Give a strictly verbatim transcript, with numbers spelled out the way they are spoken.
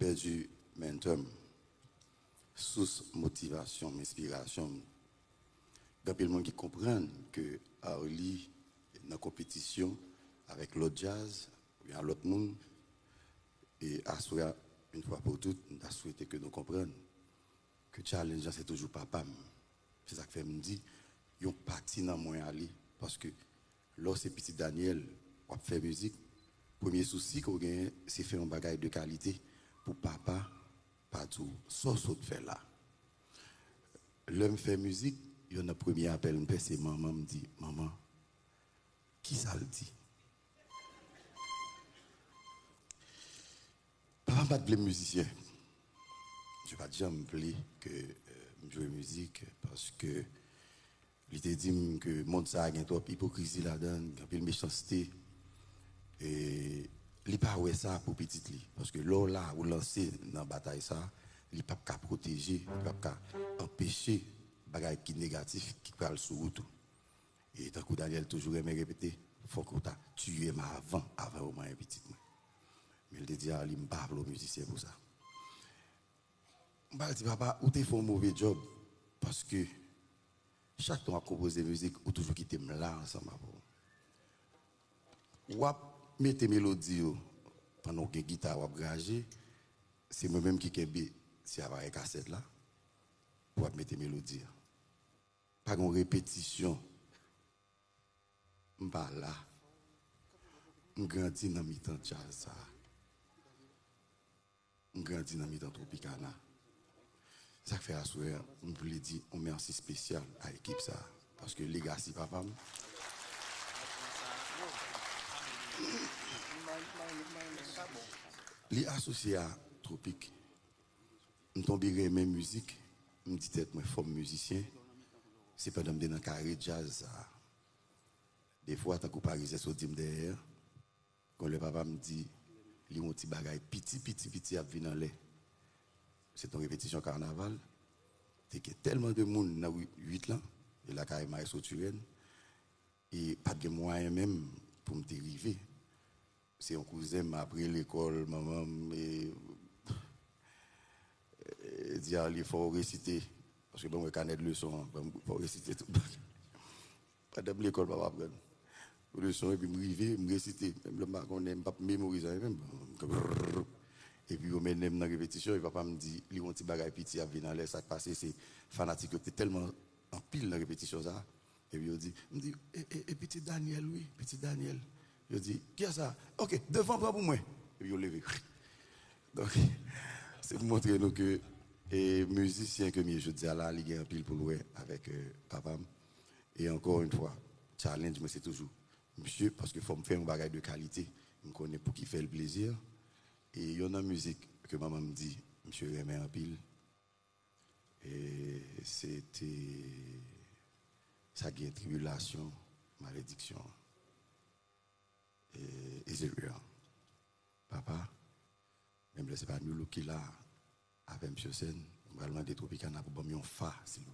pèdi mentor m, sous motivasyon m, enspirasyon m. Gen anpil moun ki konprann ke Arly nan konpetisyon avèk lòt djaz oubyen a lòt moun. E aswè a, yon fwa pou tout, m ta swete ke nou konprann ke challenge la se toujou papa m. Se sa k fè m di, yon pati nan mwen ale. Paske lè w se pitit Daniel, w ap fè mizik, premye sousi ke w genyen, se fè yon bagay de kalite pou papa pa di w sa w sot fè la. Lè m fè mizik, yonn nan premye apèl m fè, se manman m di, "Manman, kisa l di?" Papa m pa t vle m mizisyen. Misye pa t janm vle ke, euh, m jwe mizik, paske li te di m ke mond sa a gen twòp ipokrizi ladan l, gen anpil mechanste. E li pa wè sa pou pitit li. Paske lè w la, ou lanse nan batay sa a, li p ap ka pwoteje, li p ap ka anpeche bagay ki negatif ki pral sou wout ou. E tankou Daniel toujou renmen repete, fòk ou ta tiye m avan, avan yo manyen pitit mwen. Men l te di Arly, "M pa vle w mizisyen pou sa." M pral di, "Papa, ou te fè yon move djòb, paske chak tan w ap konpoze mizik, ou toujou kite m la ansanm avè w. W ap mete melodi yo, pandan w gen gita w ap graje, se mwen menm ki kenbe ti aparèy kasèt la, pou w ap mete melodi a. Pa gen yon repetisyon." M pa la. M grandi nan mitan djaz sa a. M grandi nan mitan Tropicana. Sa k fè aswè a, m vle di yon mèsi espesyal a ekip sa a. Paske legasi papa m, li asosye a Tropic. M tonbe renmen mizik, m di tèt mwen, "Fò m mizisyen." Se pandan m te nan kare djaz sa a. Defwa, tankou Parizyen sot di m dèyè, gon lè papa m di, "Li yon ti bagay piti, piti, piti ap vin anlè." Se t yon repetisyon kanaval. Te gen tèlman de moun nan ri uit lan, e lakay Maestro Turenne, e pa t gen mwayen menm pou m te rive. Se yon kouzen m apre lekòl, manman m, e, e, di Arly, "Fò w resite." Paske ban mwen kanè de leson an, ban m, "Fò w resite tout bagay." Pandan m lekòl, papa aprann leson, epi m rive, m resite. Menm lè m pa konnen, m p ap memorize anyen menm. Epi yo mennen m nan repetisyon, e papa m di, "Li yon ti bagay piti ap vin anlè." Sa k pase, se fanatik yo te tèlman anpil nan repetisyon sa a. Epi yo di, m di, "E, e, e pitit Daniel, wi, pitit Daniel." Yo di, "Kiyès sa?" "Ok, devan, pran pou mwen." Epi yo leve. Donk, se pou montre nou ke, e, mizisyen ke m ye jodi a la, li gen anpil pou l wè avèk, e, papa m. E ankò yon fwa, challenge mwen se toujou misye, paske fò m fè yon bagay de kalite. M konnen pou ki fè l plezi. E yonn nan mizik ke manman m di misye renmen anpil, e se te sa gen tribilasyon, malediksyon. E, Ezeril, papa, menm lè se pa Nu Look ki la avè m sou sèn, m pral mande Tropicana pou ban m yon fa, silvouplè.